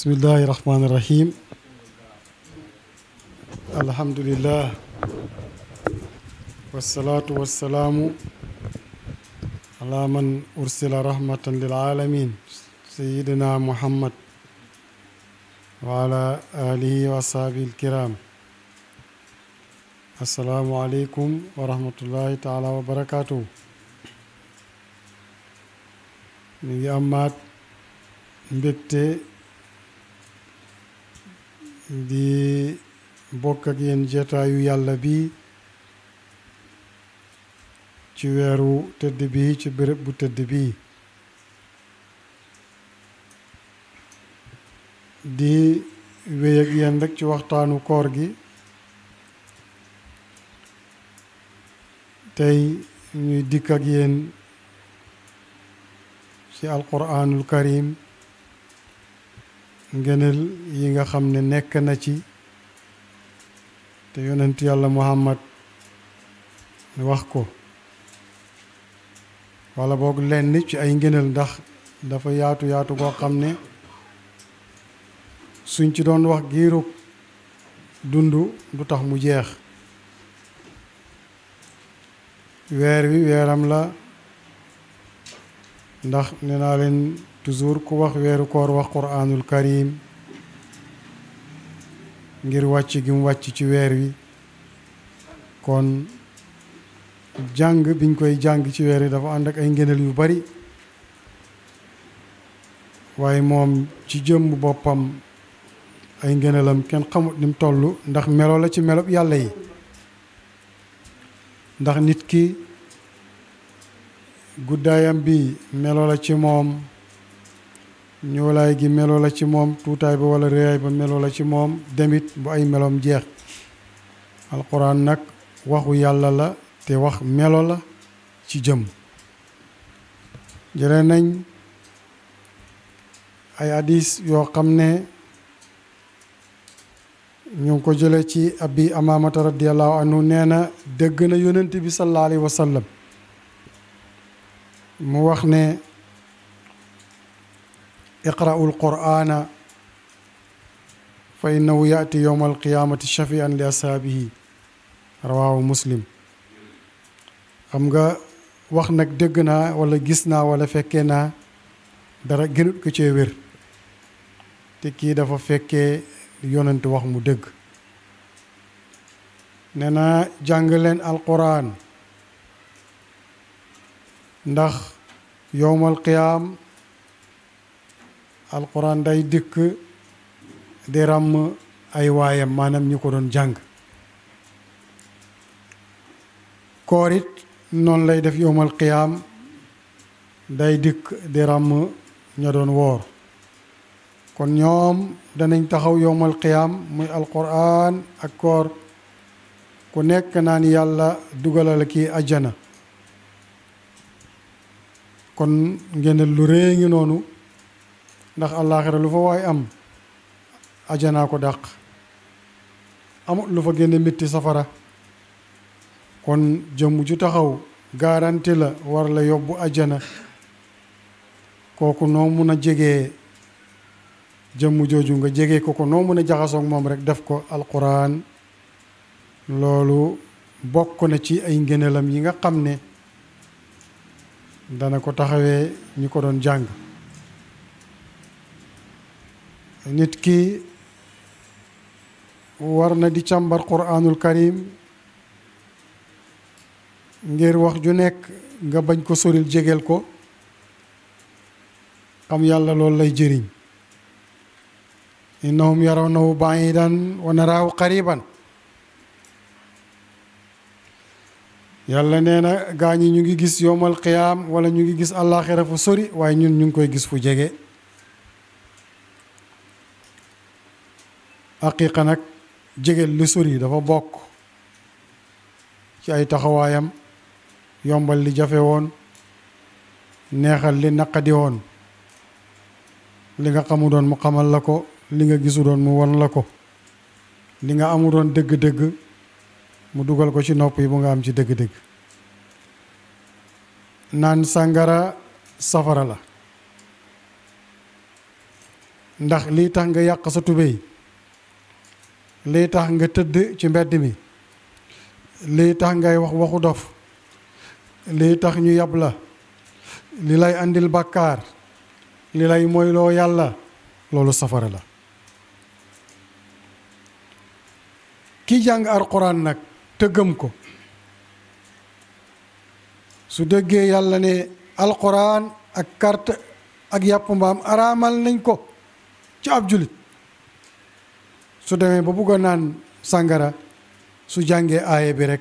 bismillahi rahmaani rahim alhamdulillah wasalaatu wasalaamu ala man ursila rahmatan lil alamin sayidina muhammad wa ala alihi wa ashabihi alkiram assalaamu aleykum wa rahmatullahi taala wa barakatuhu mi ngi amaat mbégte di bokk ak yéen jotaayu yàlla bi ci weeru tëdd bi ci béréb bu tëdd bi di wéy ak yéen rek ci waxtaanu koor gi tey ñuy dikk ak yéen ci alquranul karim ngëneel yi nga xam ne nekk na ci te yonent yàlla muhammad wax ko wala boog lenn ci ay ngëneel ndax dafa yaatu yaatu koo xam ne suñ ci doon wax giirug dund du tax mu jeex weer wi weeram la ndax nee naa leen toujours ku wax weeru koor wax quraanul karim ngir wàcc gi mu wàcc ci weer wi kon jàng biñ koy jàng ci weer wi dafa ànd ak ay ngëneel yu bari waaye moom ci jëmm boppam ay ngëneelam kenn xamut ni mu toll ndax melo la ci melob yàlla yi ndax nit ki guddaayam bi melo la ci moom ñoolaay gi melo la ci moom tuutaay ba wala réyaay ba melo la ci moom demit bu ay meloom jeex alquran nag waxu yàlla la te wax melo la ci jëm jëlee nañ ay hadis yoo xam ne ñu ngi ko jële ci abi amamata radiallahu anhu nee na dégg na yonent bi sallallahu alayhi wa sallam mu wax ne iqra'u alqur'ana fa innahu ya'ti yawma alqiyamati shafi'an li ashaabihi rawahu muslim xam nga wax nag dégg naa wala gis naa wala fekkee naa dara gënut ko cee wér te kii dafa fekkee yonent wax mu dëgg nee na jàng leen alquran ndax yowmal qiyaam alquran day dikk di ràmm ay waayam maanaam ñi ko doon jàng koor it noonu lay def yowmal qiyaam day dikk di ràmm ña doon woor kon ñoom danañ taxaw yowmal qiyaam muy alquran ak koor ku nekk naan yàlla dugalal kii ajjana kon ngeen lu rëy ngi noonu ndax àllaaxira lu fa waay am ajanaa ko dàq amut lu fa génne mitti safara kon jëmm ju taxaw garanti la war la yóbbu ajana kooku noo mun a jegee jëmm jooju nga jegee ko noo mun a jaxasoog moom rek def ko alquran loolu bokk na ci ay ngëneelam yi nga xam ne dana ko taxawee ñi ko doon jàng nit ki war na di càmbar quraanul karim ngir wax ju nekk nga bañ ko soril jegeel ko xam yàlla loolu lay jëriñ innahum yarawnahu ba'idan wa naraahu qariban yàlla nee na gaa ñi ñu ngi gis yowmal qiyaam wala ñu ngi gis àllaaxira fu sori waaye ñun ñu ngi koy gis fu jege haqiqa nag jegeel li sori dafa bokk ci ay taxawaayam yombal li jafe woon neexal li naqadi woon li nga xamu doon mu xamal la ko li nga gisu doon mu won la ko li nga amu doon dëgg-dëgg mu dugal ko ci nopp yi bu nga am ci dëgg-dëgg naan sàngara safara la ndax lii tax nga yàq sa tubéy, lii tax nga tëdd ci mbedd mi, lii tax ngay wax waxu dof, lii tax ñu yab la, li lay andil bàkkaar, li lay moyloo yàlla, loolu safara la. ki jàng alxuraan nag te gëm ko, su déggee yàlla ne alxuraan ak carte ak yàpp mbaam araamal nañ ko ci ab julit, su demee ba bugg a naan sàngara, su jàngee aaye bi rek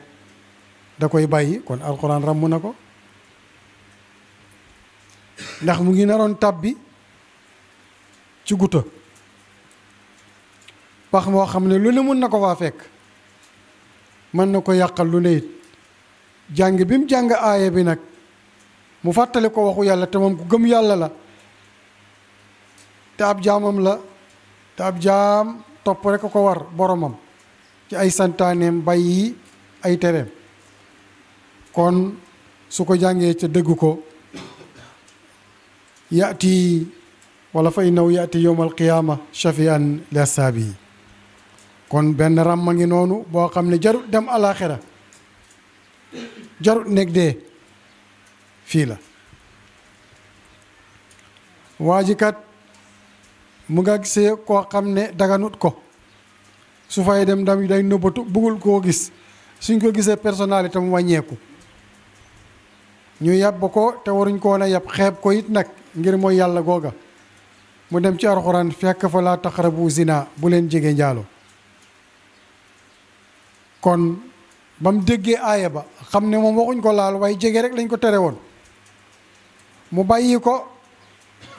da koy bàyyi, kon alxuraan ràmm na ko, ndax mu ngi naroon tàbbi ci guta pax moo xam ne lu ne mun na ko faa fekk, mën na ko yàqal lu ne it. jàng bi mu jàng aaye bi nag mu fàttali ko waxu yàlla, te moom ku gëm yàlla la, te ab jaamam la, te ab jaam topp rek ko war boromam ci ay santaaneem, bàyyi ay tereem. kon su ko jàngee ca dëgg ko, yaati wala fa innahu yaati yowma alqiyaama shafian li asaabi. kon benn ràmma ngi noonu boo xam ne jarut dem alaxira, jarut nekk dee, fii la. waa ji kat mu nga gisee koo xam ne daganut ko, su fay dem dam day nëbbatu, bëggul koo gis, suñ ko gisee personnalité mu wàññeeku, ñu yàbb ko te waruñ ko woon a yàbb, xeeb ko it nag ngir mooy yàlla googa. mu dem ci alxuraan fekk fa laa taqrabu zina, bu leen jege njaalo. kon ba mu déggee aaya ba xam ne moom waxuñ ko laal, waaye jege rek lañ ko tere woon, mu bàyyi ko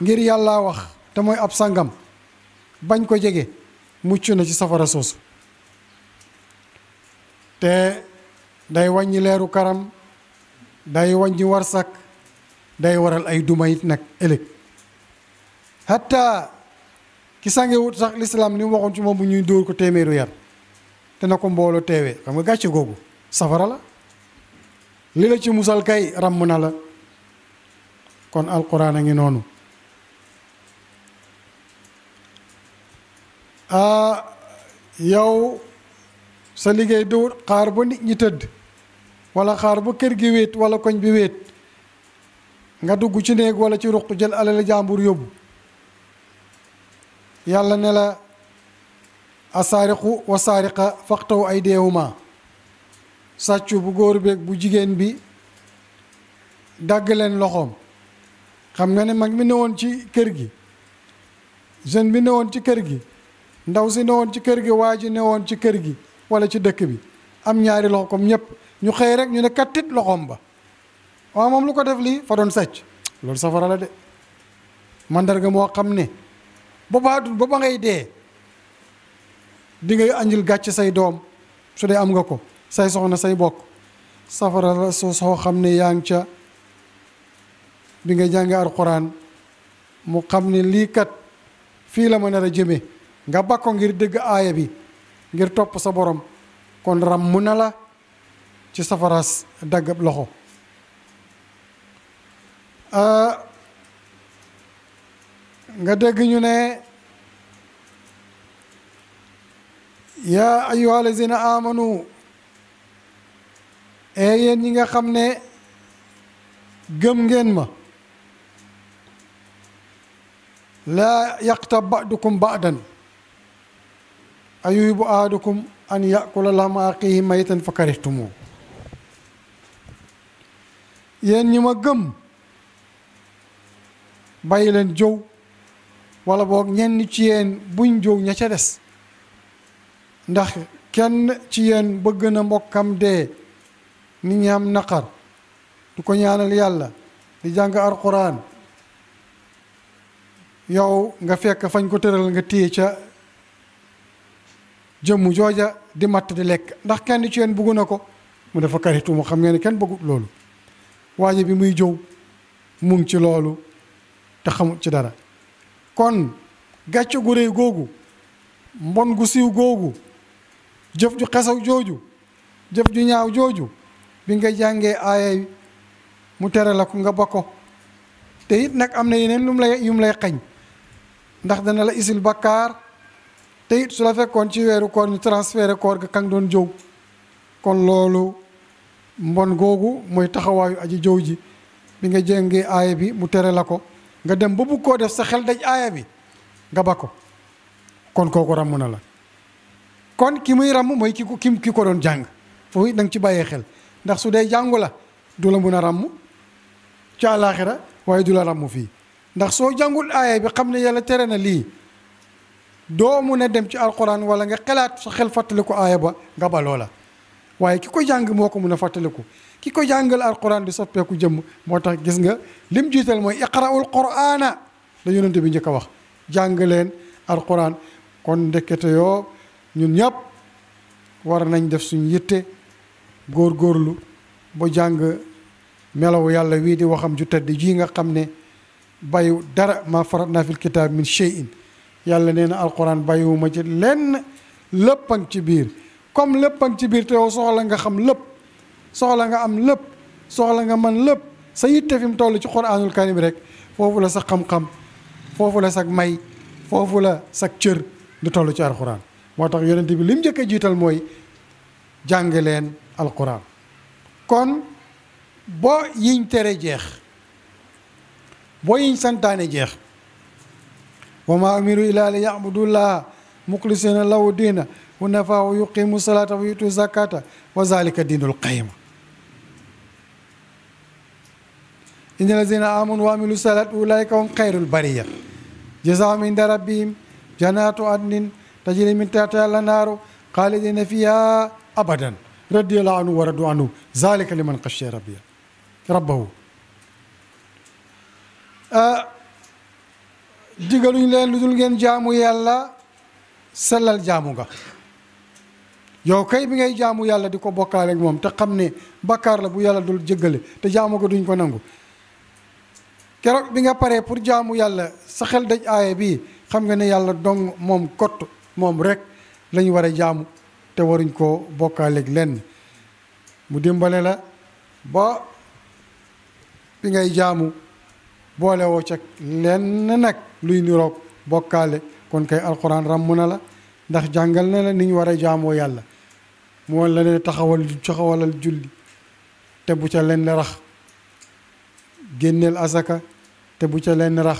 ngir yàlla wax te mooy ab sangam, bañ ko jege, mucc na ci safara soosu. te day wàññi leeru karam, day wàññi warsak, day waral ay duma it nag ëllëg. hatta ki sangewut sax lislaam li mu waxoon ci moom bu ñuy dóor ko téeméeru yar, te na ko mbooloo teewee, xam nga gàcce googu safara la. li la ci musal kay ràmm na la. kon alquran a ngi noonu. yow sa liggéey dowut xaar ba nit ñi tëdd, wala xaar ba kër gi wéet wala koñ bi wéet, nga dugg ci néeg wala ci ruq jël alal jàmbur yóbbu. yàlla ne la asaariqu wa saariqa faqtaw aydeehuma, sàccu bu góor beeg bu jigéen bi dagg leen loxoom. xam nga ne mag mi ne woon ci kër gi, jeune bi ne woon ci kër gi, ndaw si ne woon ci kër gi, waa ji ne woon ci kër gi wala ci dëkk bi, am ñaari loxo comme ñëpp, ñu xëy rek ñu ne kattit loxoom ba. waaw moom lu ko def lii fa doon sàcc, loolu safara la de. mandarga moo xam ne ba ba ngay dee di ngay anjil gàcc say doom, su dee am nga ko, say soxna, say bokk. safara la soo xam ne yaa ngi ca bi nga jàngee alxuraan, mu xam ne lii kat fii la ma nar a jëme, nga bakko ngir dëgg aaya bi, ngir topp sa borom, kon ràmm na la ci safaraas daggab loxo. nga dégg ñu ne yaa ayyuha allazina amanu, yéen ñi nga xam ne gëm ngeen ma, laa yaqtab ba'dukum ba'dan ayuhibbu ahadukum an ya'kula lahma axiihi maytan fa karihtumuuh. yéen ñi ma gëm, bàyyi leen jëw, wala boog ñenn ci yéen buñ jëw ña ca des, ndax kenn ci yéen bëgg na mbokkam dee, nit ñi am naqar, du ko ñaanal yàlla, di jàng alxuraan, yow nga fekk fañ ko tëral nga téye ca jëmm jooja di matt di lekk, ndax kenn ci yéen bëggu na ko. mu dafa karitu mu xam ngeen ne kenn bëggut loolu. waaje bi muy jëw mu ngi ci loolu te xamut ci dara. kon gàcce gu réy googu, mbon gu siiw googu, jëf ju xesaw jooju, jëf ju ñaaw jooju, bi nga jàngee aaya mu tere la ko nga ba ko. te it nag am na yeneen yu mu lay xañ. ndax dana la isil bakkaar te it su la fekkoon ci weeru koor ñu transféré koor ga kang doon jëw kon loolu mbon googu mooy taxawaayu aji jëw ji bi nga jéngee aaya bi mu tere la ko nga dem ba bugg koo def sa xel daj aaya bi nga ba ko kon kooku ràmm na la kon ki muy ràmm mooy ki ko doon jàng foofu it da nga ci bàyyee xel ndax su dee jàngu la du la mun a ràmm ci àllaaxira waaye du la ràmm fii ndax soo jàngul aaya bi xam ne yàlla tere na lii doo mun a dem ci alquran wala nga xalaat sa xel fàttaliku aaya ba nga ba loola waaye ki ko jàng moo ko mun a fàttaliku ki ko jàngal alquran di soppeeku jëmm moo tax gis nga lim jiital mooy iqra'ul qur'ana la yonent bi njëkk a wax jàng leen alquran kon ndekete yoo ñun ñëpp war nañ def suñu yitte góorgóorlu ba jàng melaw yàlla wii di waxam ju tedd ji nga xam ne bayu dara ma faratna fil kitaab min shay'in yàlla nee na alquran bàyyiwuma ci lenn léppang ci biir comme léppang ci biir te yow soxla nga xam lépp soxla nga am lépp soxla nga man lépp sa yitte fi mu toll ci quranul karim rek foofu la sa xam-xam foofu la sa may foofu la sa cër di toll ci alquran moo tax yonent bi lim njëkk a jiital mooy jàng leen alquran kon boo yiñ tere jeex boo yiñ santaane jeex wa ma umiru illa li ya'budullaha mukhlisina lahu diina hunafa wa yuqimu salata wa yutu zakata wa zalika dinul qayyim inna allazina amanu wa amilu salat ulaika hum khayrul bariya jazaahum inda rabbihim jannatu adnin tajri min tahtiha al-anharu khalidina fiha abadan radiyallahu anhu wa radu anhu zalika liman khashiya rabbahu digaluñ leen lu dul ngeen jaamu yàlla sellal jaamu nga yow kay bi ngay jaamu yàlla di ko bokkaale ak moom te xam ne bakkaar la bu yàlla dul jéggale te jaamu ko duñ ko nangu keroog bi nga paree pour jaamu yàlla sa xel daj aaya bii xam nga ne yàlla dong moom kott moom rek lañu war a jaamu te waruñ koo bokkaaleeg lenn mu dimbale la ba bi ngay jaamu boole woo ca lenn nag luy niroog bokkaale kon kay alxuraan ràmm na la ndax jàngal na la ni ñu war a jaamoo yàlla mu woon la ne taxawalal julli te bu ca lenn rax génneel asaka te bu ca lenn rax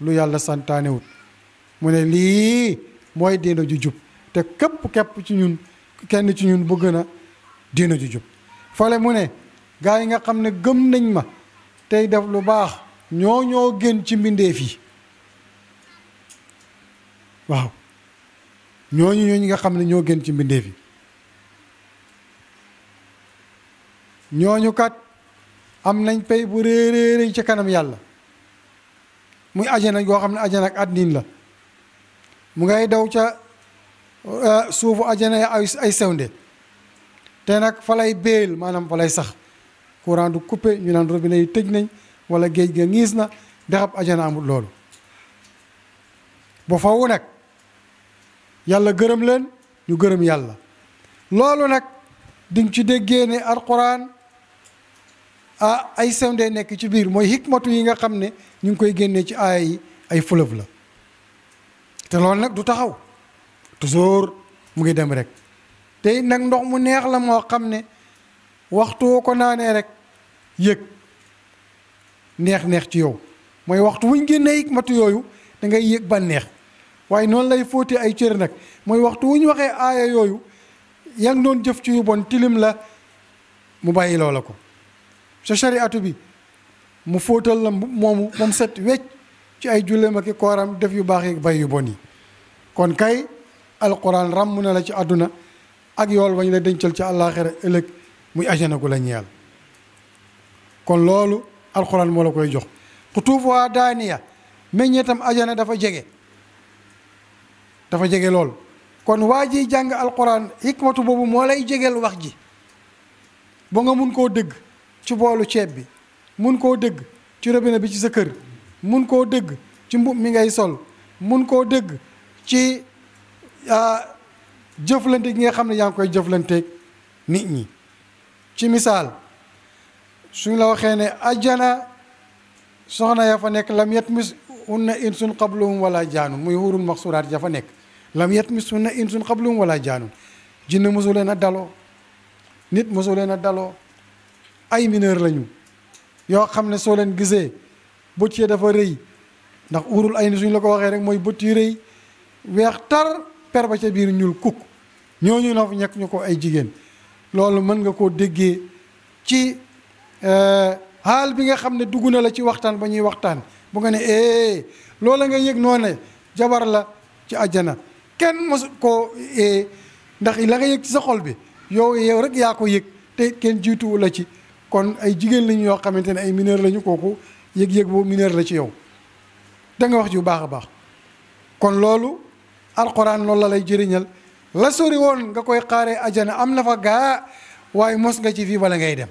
lu yàlla santaanewut mu ne lii mooy diina ju jub te képp ci ñun kenn ci ñun bëgg na diina ju jub fale mu ne gaa yi nga xam ne gëm nañ ma tey def lu baax ñoo gën ci mbindeef yi waaw ñooñu nga xam ne ñoo gën ci mbindeef yi ñooñu kat am nañ pay bu réeréeréy ci kanam yàlla muy ajana yoo xam ne ajana ak àddina la mu ngay daw ca suufu ajana ay sewnde te nag fa lay béel maanaam fa lay sax courant du coupé ñu naan robinet yi tëj nañ wala géej ga ngiis na dexab ajana amul loolu ba faw nag yàlla gërëm leen ñu gërëm yàlla loolu nag di nga ci déggee ne alquran ay sewnde nekk ci biir mooy hikmatu yi nga xam ne ñu ngi koy génnee ci aaya yi ay fleuve la te loolu nag du taxaw toujours mu ngi dem rek te nag ndox mu neex la moo xam ne waxtu woo ko naanee rek yëg neex ci yow mooy waxtu wuñ génnee hikmatu yooyu da ngay yëg ba neex waaye noonu lay fóotee ay cër nag mooy waxtu wu ñu waxee aaya yooyu yaa ngi doon jëf ci yu bon tilim la mu bàyyi loola ko sa shariatu bi mu fóotal la moom set wecc ci ay julleem ak i kooram def yu baax yi bay yu bon yi kon kay alquran ràmm na la ci àdduna ak yool wañ la dencal ci àllaaxira ëllëg muy ajana gu la ñeel kon loolu alquran moo la koy jox xutuufuhaa daaniya meññeetam ajana dafa jege lool kon waa ji jàng alquran hikmatu boobu moo lay jegeel wax ji ba nga mun koo dégg ci boolu ceeb bi mun koo dégg ci robinet bi ci sa kër mun koo dégg ci mbub mi ngay sol mun koo dégg ci jëflante gi nga xam ne yaa ngi koy jëflanteeg nit ñi ci misaal suñ la waxee ne ajjana soxna ya fa nekk lam yatmis yatmishunna insun qablahum wala jaanun muy hurul maxsuraat ya fa nekk lam yatmishunna insun qablahum wala jaanun jinne mosu leen a daloo nit mosu leen a daloo ay mineur lañu yoo xam ne soo leen gisee bët yi dafa rëy ndax urul ay ni suñ la ko waxee rek mooy bët yu rëy weex tar per ba ca biir ñuul kukk ñooñu na ñekk ñu ko ay jigéen loolu mën nga koo déggee ci xaal bi nga xam ne dugg na la ci waxtaan ba ñuy waxtaan bu nga ne loola nga yëg noo ne jabar la ci àjjana kenn mosu koo ndax la nga yëg ci sa xol bi yow rek yaa ko yëg te kenn jiituwu la ci kon ay jigéen lañu yoo xamante ne ay mineur lañu kooku yëg-yëg boobu mineur la ci yow da nga wax ji bu baax a baax kon loolu alxuraan loolu la lay jëriñal la sori woon nga koy xaaree ajana am na fa gaa waaye mos nga ci fii bala ngay dem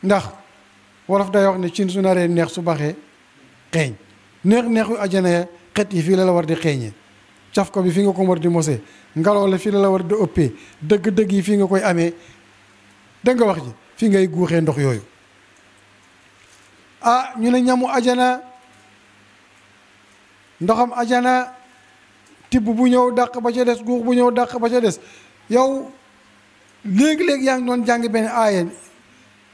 ndax wolof day wax ne cin su naree neex su baxee xeeñ neexu ajana ya xet yi fii la war di xeeñee caf ko bi fii nga ko war di mosee ngelaw la fii la war di ëppee dëgg-dëgg yi fii nga koy amee da nga wax ji fii ngay guuxee ndox yooyu ñu ne ñamu ajana ndoxam ajana tibb bu ñëw dàq ba ca des guux bu ñëw dàq ba ca des yow léegi-léegi yaa ngi doon jàng benn aaya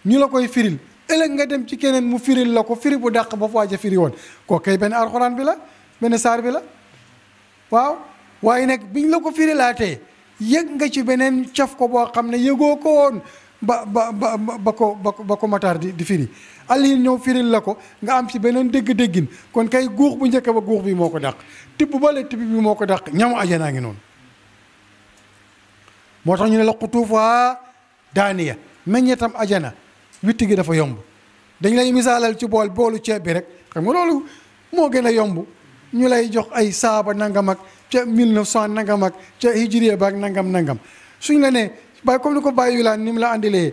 ñu la koy firil ëllëg nga dem ci keneen mu firil la ko firi bu dàq ba fa ja firi woon koo kay benn alxuraan bi la benn saar bi la waaw waaye nag biñ la ko firilaatee yëg nga ci beneen caf ko boo xam ne yëgoo ko woon ba ko mataar di firi Aliou ñëw firil la ko nga am ci beneen dégg-déggin kon kay guux bu njëkk ba guux bi moo ko dàq tibb bale tibb bi moo ko dàq ñamu ajanaa ngi noonu moo tax ñu ne la xutuufa daaniya meññetam ajana witti gi dafa yomb dañ lay misaalal ci boolu ceeb bi rek xam nga loolu moo gën a yomb ñu lay jox ay saaba nangam ak ca 1900 nangam ak ca hijriya baak nangam suñ la ne bàyyi comme ni ko bàyyi wilaan ni mu la andilee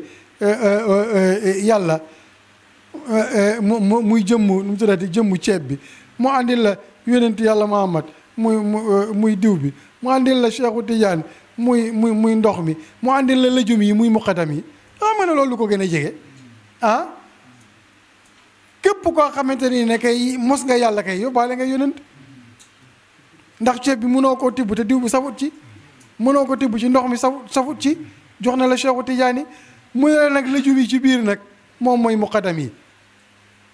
yàlla muy jëmmu nu mu tuddati jëmmu ceeb bi mu andil la yonent yàlla Muhammad muy diw bi mu andil la Cheikhu Tidiane muy ndox mi mu andil la lëjum yi muy muqaddam yi ma ne loolu ko gën a jege képp koo xamante ni ne kay mos nga yàlla kay yóbbaale nga yonent ndax ceeb bi mënoo koo tibb te diw bi safut ci mënoo ko tibb ci ndox mi safut ci jox na la Cheikhu Tidiane mu ne la nag lëjum yi ci biir nag moom mooy muqaddam yi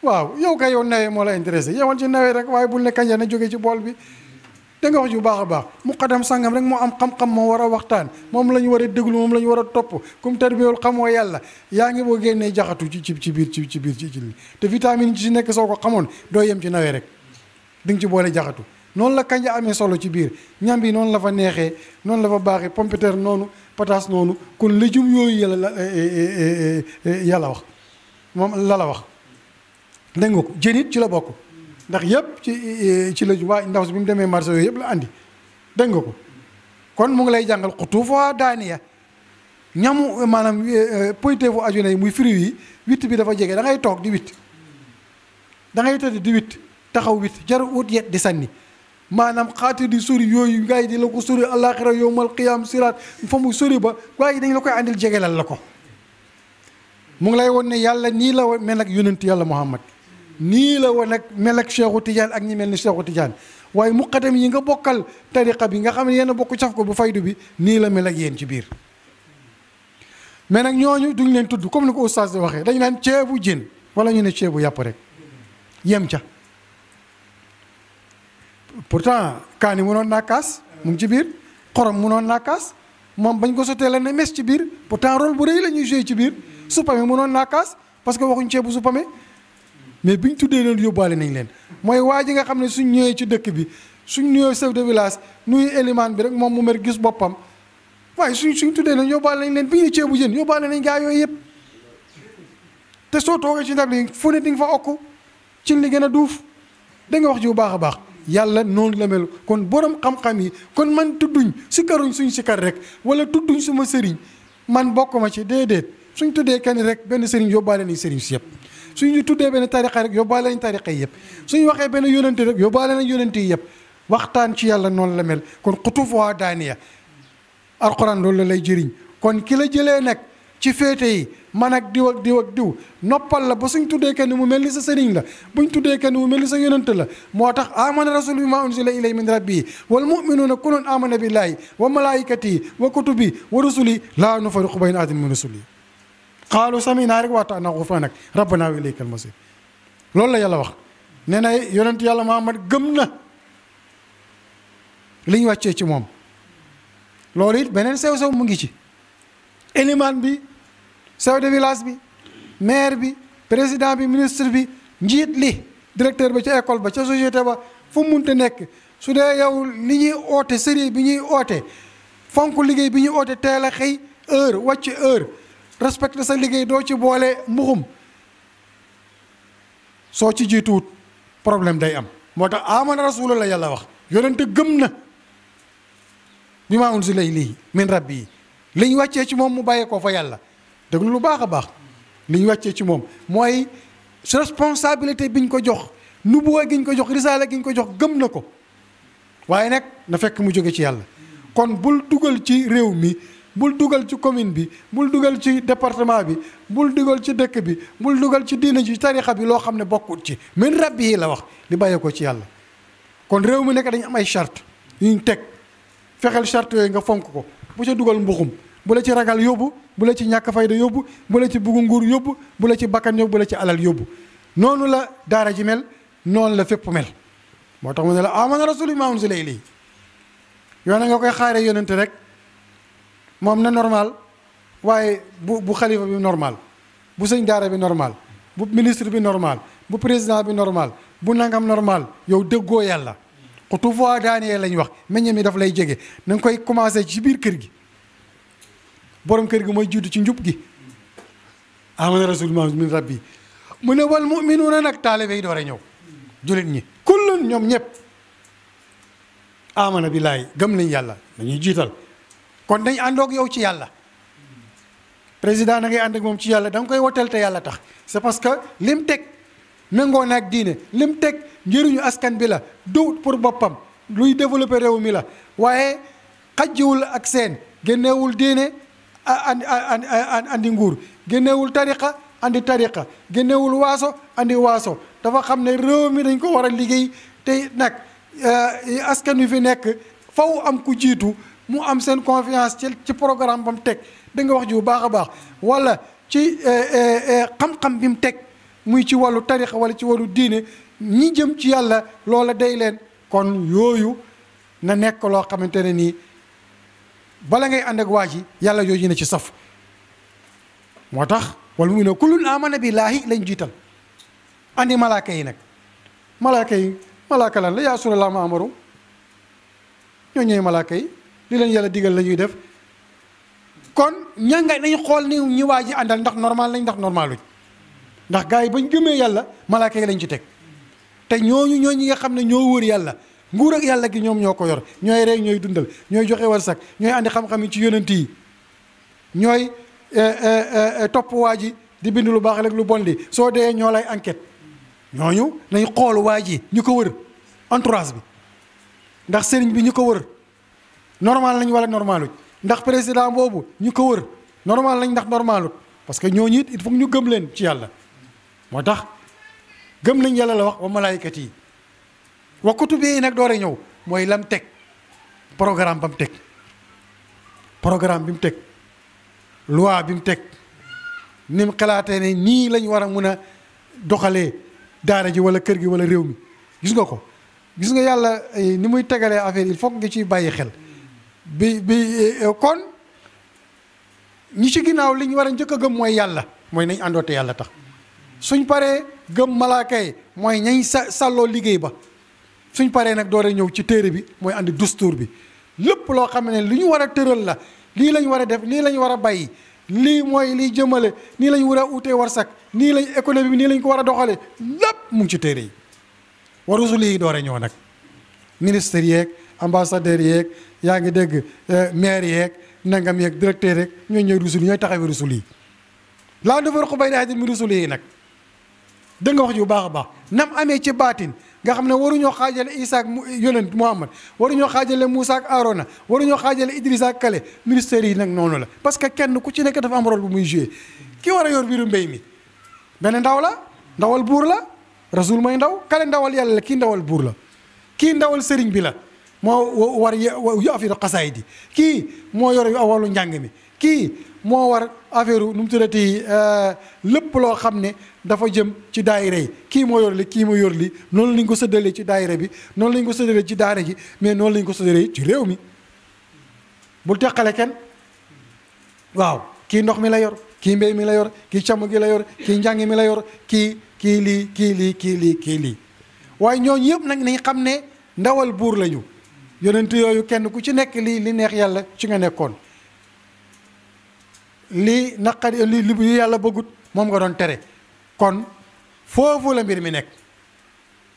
waaw yow kay yow nawee moo la intéressé yowal ci nawee rek waaye bul ne kanja na jóge ci bool bi da nga wax ju baax a baax muqaddam sangam rek moo am xam-xam moo war a waxtaan moom la ñu war a déglu moom la ñu war a topp comme tarbiyul xamoo yàlla yaa ngi boo génnee jaxatu ci biir te vitamine ci nekk soo ko xamoon doo yem ci nawee rek di nga ci boole jaxatu noonu la kanja amee solo ci biir ñam bi noonu la fa neexee noonu la fa baaxee pompiteer noonu pataas noonu kon léjum yooyu yàlla wax moom la wax dégg nga ko jën it ci la bokk ndax yëpp ci la waa ndaw si bi mu demee marché yooyu yëpp la andi dégg nga ko kon mu ngi lay jàngal xutuufa daaniya ñamu maanaam poyteefu ajuna yi muy fruit yi witt bi dafa jege da ngay toog di witt da ngay tëdd di witt taxaw witt jaru ut yet di sànni maanaam xaati di sori yooyu gars yi di la ko sori àllaaxira yowmal qiyaam siraat fa mu sori ba gars yi dañ la koy andil jegelal la ko mu ngi lay won ne yàlla nii la mel ak yonent yàlla Muhammad nii la woon ak mel ak Cheikhu Tidiane ak ñi mel ni Cheikhu Tidiane waaye muqaddam yi nga bokkal tariqa bi nga xam ne yéen a bokk caf ko bu faydu bi nii la mel ak yéen ci biir mais nag ñooñu duñ leen tudd comme ni ko oustaz di waxee dañ naan ceebu jën wala ñu ne ceebu yàpp rek yem ca pourtant kaani munoon naa kaas mu ngi ci biir xorom munoon naa kaas moom bañ ko sotee la ne mes ci biir pourtant rôle bu rëy la ñuy joué ci biir suppame munoon naa kaas parce que waxuñ ceebu suppame mais biñ tuddee leen yóbbaale nañ leen mooy waa ji nga xam ne suñ ñëwee ci dëkk bi suñ nuyoo chef de village nuyu élimaan bi rek moom mu mer gis boppam waaye suñ tuddee leen yóbbaale nañ leen bi ñu ceebu jën yóbbaale nañ gaa yooyu yëpp te soo toogee ci ndab li fu ne di nga fa okk ci li gën a duuf da nga wax ji bu baax a baax yàlla noonu la mel kon borom xam-xam yi kon man tudduñ si karuñ suñ si kar rek wala tudduñ suma sëriñ man bokk ma ci déedéet suñ tuddee kenn rek benn sëriñ yóbbaale nañ sëriñ si yëpp suñu tuddee benn tariqa rek yóbbaale nañ tariqa yi yëpp suñu waxee benn yónante rek yóbbaale nañ yónante yi yëpp waxtaan ci yàlla noonu la mel kon xutuufuhaa daaniya alquran loolu la lay jëriñ kon ki la jëlee nag ci féete yi man ak diw ak diw ak diw noppal la ba suñ tuddee kenn mu mel ni sa sëriñ la buñ tuddee kenn mu mel ni sa yonent la moo tax amana rasul bi ma unzila ilayhi min rabbihi wal muminuuna kullun amana billahi wa malaikatihi wa kutubi wa rusuli laa nufarriqu bayna ahadin min rusuli qaalu sami'naa rek wa ata'naa ghufraanak rabbanaa wa ilaykal masiir loolu la yàlla wax nee na yonent yàlla Muhammad gëm na li ñu wàccee ci moom loolu it beneen sew-sew mu ngi ci élimaan bi chef de village bi maire bi président bi ministre bi njiit li directeur ba ca école ba ca société ba fu mu munte nekk su dee yow li ñuy oote sérieux bi ñuy oote fonk liggéey bi ñuy oote teel a xëy heure wàcc heure respecté sa liggéey doo ci boole mbuxum soo ci jiituwut problème day am moo tax amana rasul la yàlla wax yonente gëm na bi maa unzila ilayhi min rabbi li ñu wàccee ci moom mu bàyyee ko fa yàlla déglu lu baax a baax li ñu wàccee ci moom mooy responsabilité bi ñu ko jox nubuwa gi ñu ko jox risaala gi ñu ko jox gëm na ko waaye nag na fekk mu jóge ci yàlla kon bul dugal ci réew mi bul dugal ci commune bi bul dugal ci département bi bul dugal ci dëkk bi bul dugal ci diina ji tarixa bi loo xam ne bokkut ci min rabbi yi la wax li bàyyee ko ci yàlla kon réew mi nekk dañu am ay charte yu ñu teg fexeel charte yooyu nga fonk ko bu ca dugal mbuxum bu la ci ragal yóbbu bu la ci ñàkk fayda yóbbu bu la ci buggu nguur yóbbu bu la ci bakkan yóbbu bu la ci alal yóbbu noonu la daara ji mel noonu la fépp mel moo tax mu ne la amana rasulu maa unzila ilayhi yow na nga koy xaare yonente rek moom na normal waaye bu xalifa bi normal bu sëñ daara bi normal bu ministre bi normal bu président bi normal bu nangam normal yow déggoo yàlla xutu fois daanee lañ wax meññe mi daf lay jege na nga koy commencé ci biir kër gi borom kër gi mooy jiitu ci njub gi amana rasul min rabbi mu ne wal muminuuna nag taalibe yi door a ñëw julit ñi kullun ñoom ñëpp amana billaahi gëm nañ yàlla dañuy jiital kon dañ àndoog yow ci yàlla président da ngay ànd ak moom ci yàlla da nga koy wotel te yàlla tax c'est parce que lim teg méngoo na ak diine lim teg njëriñu askan bi la du pour boppam luy développer réew mi la waaye xajjiwul ak seen génneewul diine andi nguur génneewul tariqa andi tariqa génneewul waaso andi waaso dafa xam ne réew mi dañ ko war a liggéey te nag askan wi fi nekk faw am ku jiitu mu am seen confiance ci programme ba mu teg da nga wax ji bu baax a baax wala ci xam-xam bi mu teg muy ci wàllu tariqa wala ci wàllu diine ñi jëm ci yàlla loola day leen kon yooyu na nekk loo xamante ne nii bala ngay ànd ak waa ji yàlla yooyu ne ci saf moo tax wala mu ne kullun amana billaahi lañ jiital andi malaaka yi nag malaaka lan la yaa Rasulallah ma amaru ñoo ñëwee malaaka yi li leen yàlla digal la ñuy def kon ña nga nañ xool ni ñi waa ji àndal ndax normal lañ ndax normaluñ ndax gars yi bañ gëmee yàlla malaaka yi lañ ci teg te ñooñu ñi nga xam ne ñoo wër yàlla nguur ak yàlla gi ñoom ñoo ko yor ñooy rey ñooy dundal ñooy joxe warsak ñooy andi xam-xam yi ci yonent yi ñooy topp waa ji di bind lu baax rek lu bon li soo dee ñoo lay enquête ñooñu nañ xool waa ji ñu ko wër entourage bi ndax sëriñ bi ñu ko wër normal lañ wala normaluñ ndax président boobu ñu ko wër normal lañ ndax normalut parce que ñooñu it il faut ñu gëm leen ci yàlla moo tax gëm lañ yàlla la wax wa malaayikat yi wa kutubi yi nag doore ñëw mooy lam teg programme ba mu teg programme bi mu teg loi bi mu teg ni mu xalaatee ne nii lañ war a mun a doxalee daara ji wala kër gi wala réew mi gis nga ko gis nga yàlla ni muy tegalee affaire il faut nga ciy bàyyi xel bi kon ñi ci ginnaaw li ñu war a njëkk a gëm mooy yàlla mooy nañ àndoote yàlla tax suñ paree gëm malaaka yi mooy ñañ sàlloo liggéey ba suñ paree nag doore ñëw ci téere bi mooy andi dustuur bi lépp loo xam ne li ñu war a tëral la lii lañ war a def lii lañ war a bàyyi lii mooy liy jëmale nii lañ war a utee warsak nii lañ économie bi nii lañ ko war a doxalee lépp mu ngi ci téere yi wa rusul yi doore ñëw nag ministre yeeg ambassadeur yeeg yaa ngi dégg maire yeeg nangam yeeg directeur yeeg ñooy ñooy rusul yi ñooy taxawee rusul yi laa nufarriqu bayna ahadin min rusul yi nag dégg nga wax ji bu baax a baax nam amee ci baatin nga xam ne waruñoo xaajale Isa ak yonent Muhammad waruñoo xaajale Moussa ak Arona waruñoo xaajale Idrissa ak Kale ministères yi nag noonu la parce que kenn ku ci nekk dafa am rôle bu muy joué ki war a yor biiru mbéy mi benn ndaw la ndawal buur la rasul mooy ndaw kale ndawal yàlla la kii ndawal buur la kii ndawal sëriñ bi la moo war yu affaire xasaay di kii moo yor wàllu njàng mi kii moo war affaire nu mu tuddati lépp loo xam ne dafa jëm ci daayira yi kii moo yor li kii moo yor li noonu lañ ko séddalee ci daayira bi noonu lañ ko séddalee ci daara ji mais noonu lañ ko séddalee ci réew mi bul teqale kenn waaw kii ndox mi la yor kii mbéy mi la yor kii càmm gi la yor kii njàng mi la yor kii lii kii lii kii lii kii lii waaye ñooñu yëpp nag nañ xam ne ndawal buur lañu yonent yooyu kenn ku ci nekk li neex yàlla ci nga nekkoon li naqari li yàlla bëggut moom nga doon tere kon foofu la mbir mi nekk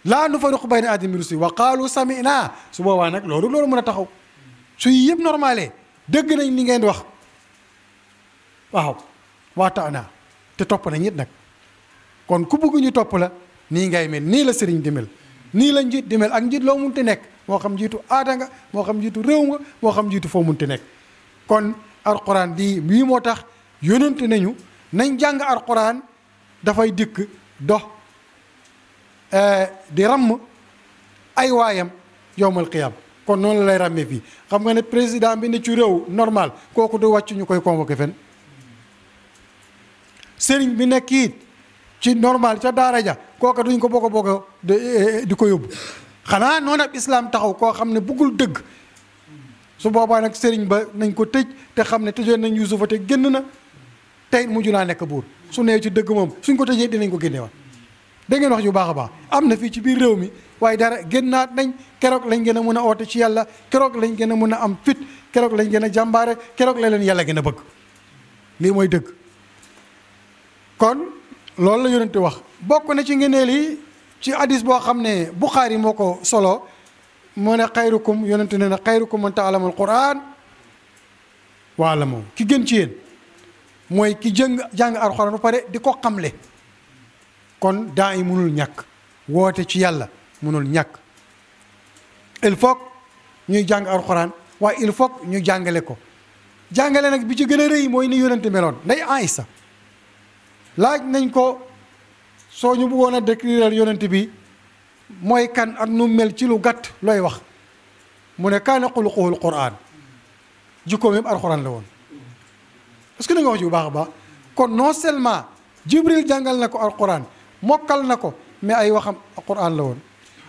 laa nufarriqu bayna ahadin min rusuli wa qaalu sami'na su boobaa nag loolu mën a taxaw su yëpp normalé dëgg nañ li ngeen di wax waaw waataana te topp nañ it nag kon ku bëgg ñu topp la nii ngay mel nii la sëriñ di mel nii la njiit di mel ak njiit loo munti nekk moo xam njiitu aada nga moo xam njiitu réew nga moo xam njiitu foo munti nekk kon alquran di bii moo tax yonent nañu nañ jàng alquran dafay dikk dox di ràmm ay waayam yowmal qiyam kon noonu la lay ràmmee fii xam nga ne président bi ne ci réew normal kooku du wàcc ñu koy convoqué fen sëriñ bi nekk it ci normal ca daara ja kooka duñ ko bokk di ko yóbbu xanaa noonu ab islam taxaw koo xam ne bëggul dëgg su boobaa nag sëriñ ba nañ ko tëj te xam ne tëjoon nañ Yuusufa te génn na tey mujj naa nekk buur su nee ci dëgg moom suñ ko tëjee dinañ ko génneewaat da ngeen wax yu baax a baax am na fii ci biir réew mi waaye dara génnaat nañ keroog lañ gën a mën a oote ci yàlla keroog lañ gën a mën a am fit keroog lañ gën a jàmbaare keroog la leen yàlla gën a bëgg lii mooy dëgg kon loolu la yonente wax bokk na ci ngeneel yi ci hadis boo xam ne Buxaari moo ko solo moo ne xayrukum yonente ne na xayrukum man ta'allama al-Qur'an wa 'allamahu ki gën ci yéen mooy ki jàng alxuraan ba pare di ko xamle kon daa yi mënul ñàkk woote ci yàlla mënul ñàkk il faut ñuy jàng alxuraan waaye il faut ñu jàngale ko jàngale nag bi ci gën a rëy mooy ni yonente meloon nday Aysa laaj nañ ko soo ñu bëggoon a décrire yonent bi mooy kan ak nu mel ci lu gàtt looy wax mu ne kaana xuluquhul quraan jikkoom yëpp alxuraan la woon parce que da nga wax ci bu baax a baax kon non seulement Jibril jàngal na ko alxuraan mokkal na ko mais ay waxam alxuraan la woon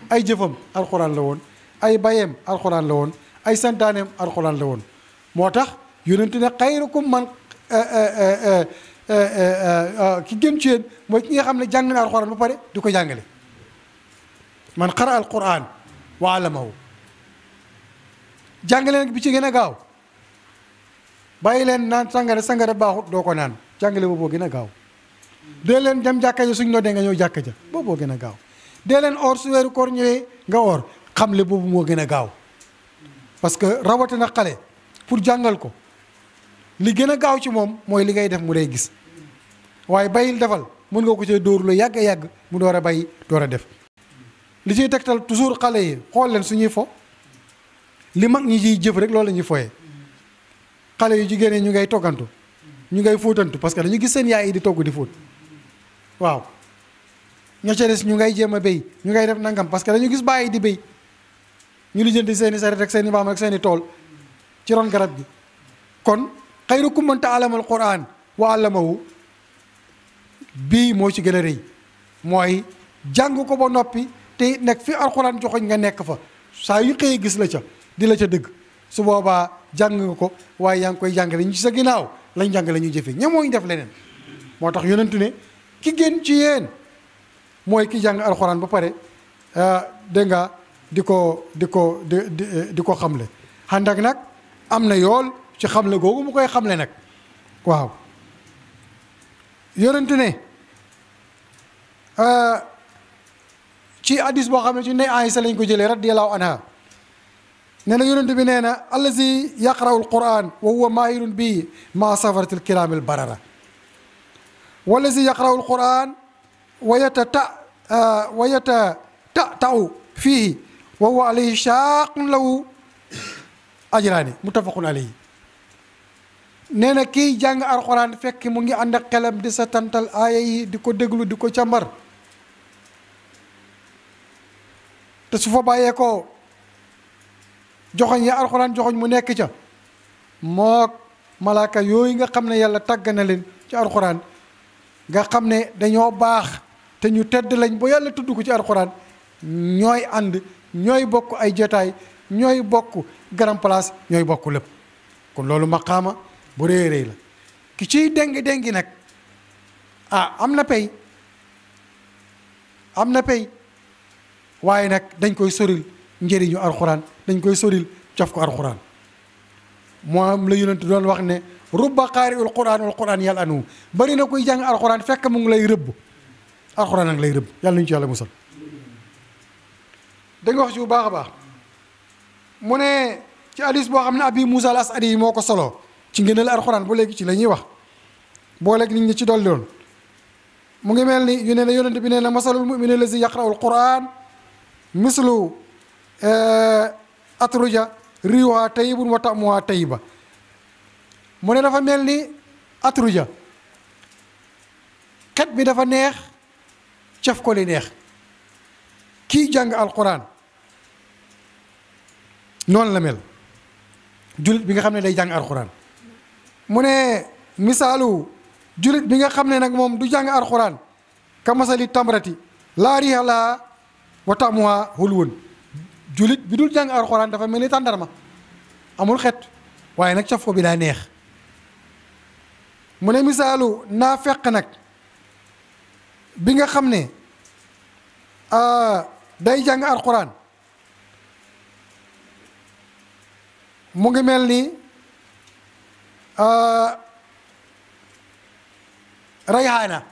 ay jëfam alxuraan la woon ay bayeem alxuraan la woon ay santaaneem alxuraan la woon moo tax yonent ne xayrukum man ki gën ci yéen mooy ki nga xam ne jàng na alxuraan ba pare di ko jàngale man xara alquran wa allamahu jàngale nag bi ci gën a gaaw bàyyi leen naan sangara baaxut doo ko naan jàngale booboo gën a gaaw dee leen dem jàkka ja suñ noddee nga ñëw jàkka ja booboo gën a gaaw dee leen or su weeru koor ñëwee nga or xamle boobu moo gën a gaaw parce que rawatina xale pour jàngal ko li gën a gaaw ci moom mooy li ngay def mu day gis waaye bàyyil defal mën nga ko cee dóor lu yàgg yàgg mu door a bàyyi door a def li ciy tegtal toujours xale yi xool leen suñuy fo li mag ñi ciy jëf rek loolu la ñuy foyee xale yu jigéen ñi ñu ngay toggantu ñu ngay fóotantu parce que dañu gis seen yaay yi di togg di fóot waaw ña ca des ñu ngay jéem a béy ñu ngay def nangam parce que dañu gis bàyyi di béy ñu lijjanti seen i saret ak seen i mbaam ak seen i tool ci ron garab gi kon xayrukum man ta'allama al-Qur'an wa 'allamahu bii moo ci gën a rëy mooy jàng ko ba noppi te nekk fi alxuraan joxoñ nga nekk fa saa yu xëyee gis la ca di la ca dëgg su boobaa jàng nga ko waaye yaa ngi koy jàngale ñu ci sa ginnaaw lañ jàngale ñu jëfee ña mooy def leneen moo tax yonentu ne ki gën ci yéen mooy ki jàng alxuraan ba pare dégg nga di ko xamle ànd ak nag am na yool ci xamle googu mu koy xamle nag waaw yonentu ne ci hadis boo xam ne ci ne Aysa lañ ko jëlee radiyallahu anha nee na yonent bi nee na allazi yaqra'u alquran wa huwa maahirun bi ma safaratil kiramil barara wallazi yaqra'u alquran wa yatata'u fihi wa huwa alayhi shaqun lahu ajrani muttafaqun alayhi nee na kiy jàng alxuraan fekk mu ngi ànd ak xelam di sa tantal aaya yi di ko déglu di ko càmbar te su fa bàyyee ko joxoñ ya alxuraan joxoñ mu nekk ca mook malaaka yooyu nga xam ne yàlla tàgg na leen ci alxuraan nga xam ne dañoo baax te ñu tedd lañ ba yàlla tudd ko ci alxuraan ñooy ànd ñooy bokk ay jotaay ñooy bokk grand place ñooy bokk lépp kon loolu maqaama bu rëy rëy la ki ciy déngi nag am na pay waaye nag dañ koy soril njëriñu alxuraan dañ koy soril cof ko alxuraan moom la yonent doon wax ne rubba qaari ul quran wal quran yàlla anu bari na kuy jàng alxuraan fekk mu ngi lay rëbb alxuraan nag lay rëbb yàlla nañu ci yàlla musal da nga wax ci bu baax a baax mu ne ci hadis boo xam ne abi Moussa al Asadi yi moo ko solo ci ngëneel alxuraan ba léegi ci la ñuy wax boo léegi nit ñi ci dolli doon mu ngi mel ni yu ne yonent bi nee na masalul mu'mini allazi yaqra'u alquran mislu atruja riiwaa tayyibun wa ta'muhaa tayyiba mu ne dafa mel ni atruja xet bi dafa neex caf ko li neex kii jàng alquran noonu la mel julit bi nga xam ne day jàng alquran mu ne misaalu julit bi nga xam ne nag moom du jàng alquran ka masali tamrati laa riiha lahaa wa ta'muhaa hulwun julit bi dul jàng alxuraan dafa mel ni tàndarma amul xet waaye nag caf ko bi daa neex mu ne misaalu naafeq nag bi nga xam ne day jàng alxuraan mu ngi mel ni rayhaana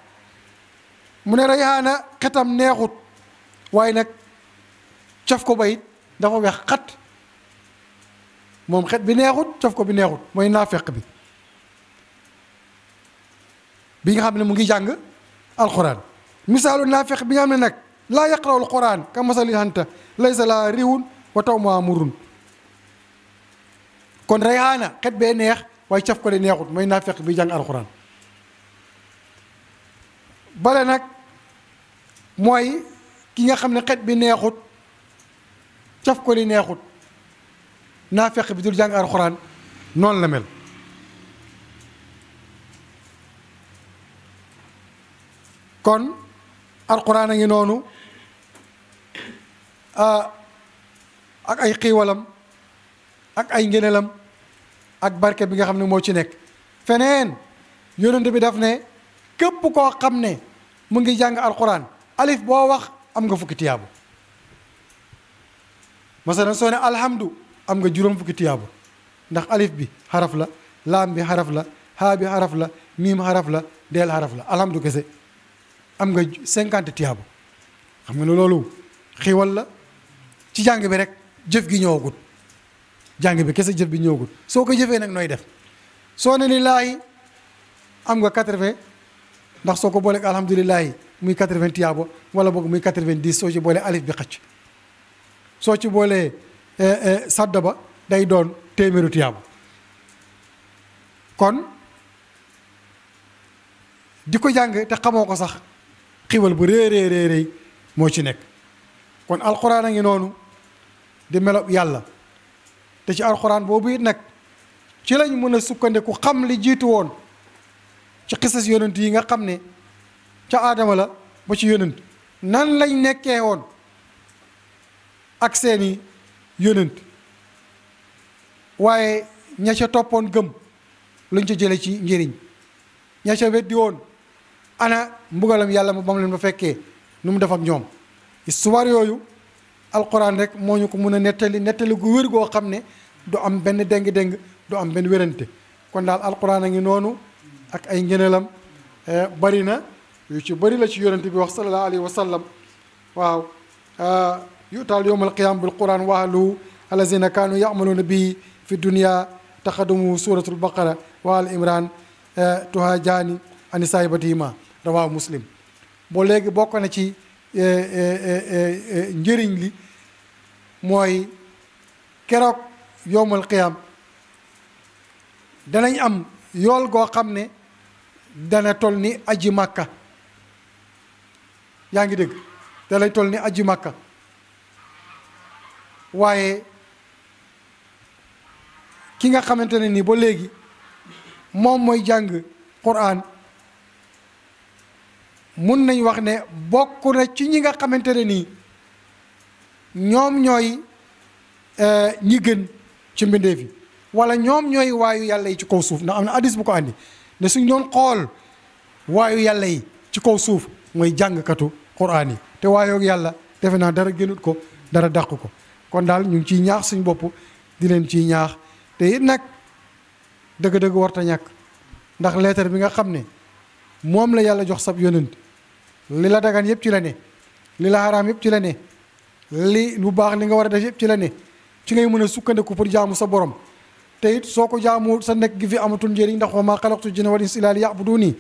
mu ne rayhaana xetam neexut waaye nag caf ko bayit dafa wex xat moom xet bi neexut caf ko bi neexut mooy naafeq bi nga xam ne mu ngi jàng alquran misaalu naafeq bi nga xam ne nag laa yaqra'u alquran ka masali hanta laysa laa riwun wa ta'muhaa murrun kon rayhaana xet bee neex waaye caf ko de neexut mooy naafeq bi jàng alquran bale nag mooy ki nga xam ne xet bi neexut caf ko li neexut naafeq bi dul jàng alxuraan noonu la mel kon alxuraan a ngi noonu ak ay xiiwalam ak ay ngëneelam ak barke bi nga xam ne moo ci nekk feneen yonent bi daf ne képp koo xam ne mu ngi jàng alxuraan alif boo wax am nga fukki tiyaabu masalan soo ne alhamdu am nga juróom fukki tiyaabu ndax alif bi xaraf la laam bi xaraf la haa bi xaraf la miim xaraf la deel xaraf la alhamdu kese am nga 50 tiyaabu xam nga ne loolu xiiwal la ci jàng bi rek jëf gi ñëwagut jàng bi kese jëf bi ñëwagut soo ko jëfee nag nooy def soo ne lillaahi am nga 80 ndax soo ko booleeg alhamdulillahi muy 80 tiyaabo wala boog muy 90 soo ci boolee alif bi xacc soo ci boolee sadda ba day doon téeméeru tiyaabo kon di ko jàng te xamoo ko sax xiwal bu réy moo ci nekk kon alxuraan a ngi noonu di melo yàlla te ci alxuraan boobu it nag ci lañ mën a sukkandiku xam li jiitu woon ci xisas yonent yi nga xam ne ca aadama la ba ci yonent nan lañ nekkee woon ak seeni yonent waaye ña ca toppoon gëm luñ ca jële ci njëriñ ña ca weddi woon ana mbugalam yàlla ba mu leen ba fekkee nu mu def ak ñoom histoire yooyu alquran rek moo ñu ko mën a nettali gu wér goo xam ne du am benn déng-déng du am benn wérante kon daal alquran a ngi noonu ak ay ngëneelam bari na yu ci bari la ci yonente bi wax sallallahu alayhi wa sallam waaw yutaal yowm alqiyama bil quran wa ahluhu allazina kaanu yamaluuna bihi fi dunia taxadumu suratul baqara wa al imran tuha jaani ani saahibatihima rawaahu muslim boo léegi bokk na ci njëriñ li mooy keroog yowmal qiyam danañ am yool goo xam ne dana toll ni aji màkka. yaa ngi dégg da lay toll ni aji màkka. waaye ki nga xamante ne nii ba léegi moom mooy jàng Qur'an mun nañ wax ne bokk na ci ñi nga xamante ne nii ñoom ñooy ñi gën ci mbindeef yi wala ñoom ñooy waayu yàlla yi ci kaw suuf ndax am na hadis bu ko andi ne suñ doon xool waayu yàlla yi ci kaw suuf mooy jàngkatu Qur'an yi te waayoog yàlla defe naa dara gënut ko dara dàq ko kon daal ñu ngi ciy ñaax suñ bopp di leen ciy ñaax te it nag dëgg-dëgg warta ñàkk ndax leetar bi nga xam ne moom la yàlla jox sab yonent li la dagan yëpp ci la ne li la xaraam yëpp ci la ne li lu baax li nga war a def yëpp ci la ne ci ngay mën a sukkandiku pour jaamu sa borom te it soo ko jaamu sa nekk gi fi amatul njëriñ ndax wa maa xalaqtu jinna wal insa illaa liya'buduuni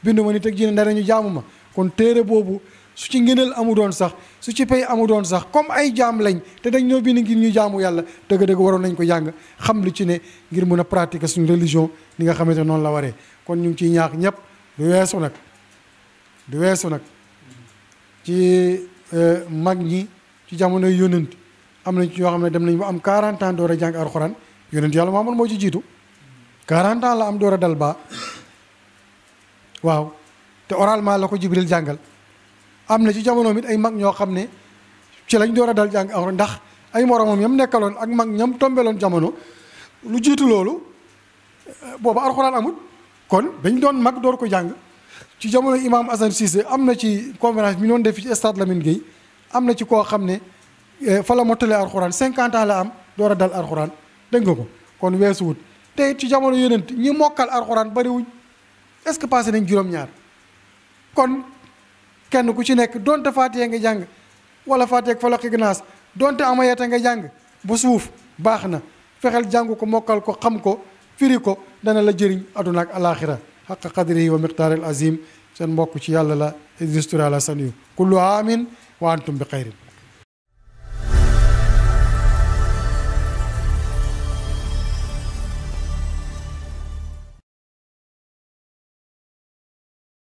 bindu ma nit ak jinne ndara ñu jaamu ma kon téere boobu su ci ngëneel amu doon sax su ci pay amu doon sax comme ay jaam lañ te dañ ñoo bind ngir ñu jaamu yàlla dëgg-dëgg waroon nañ ko jàng xam li ci ne ngir mën a pratiquer suñu religion li nga xamante noonu la waree kon ñu ngi ciy ñaax ñëpp du weesu nag ci mag ñi ci jamono yonent am nañ ci ñoo xam ne dem nañ ba am 40 ans door a jàng alxuraan yonent yàlla Muhammad moo ci jiitu 40 ans la am door a dal ba waaw te oralement la ko Jibril jàngal am na ci jamono mit ay mag ñoo xam ne ci lañ door a dal jàng alxuraan ndax ay moromam yam nekkaloon ak mag ñam tombeloon jamono lu jiitu loolu booba alxuraan amut kon dañ doon mag door ko jàng ci jamono imam Assane Cissé am na ci conférence bi noonu def ci stade Lamine Gueye am na ci koo xam ne fa la mottalee alxuraan 50 ans la am door a dal alxuraan dégg nga ko kon weesuwut te it ci jamono yonent ñi mokkal alxuraan bariwuñ est-ce que passé nañ juróom-ñaar kon kenn ku ci nekk donte Faatiha nga jàng wala Faatiha ak Falaq ak Naas donte amayata nga jàng ba suuf baax na fexeel jàng ko mokkal ko xam ko firi ko dana la jëriñ aduna ak alaaxira xaqa qadrihi wa miqdaaril azim seen mbokk ci yàlla la Idriss Touré Alassane kullu aamin wa antum bi xayrin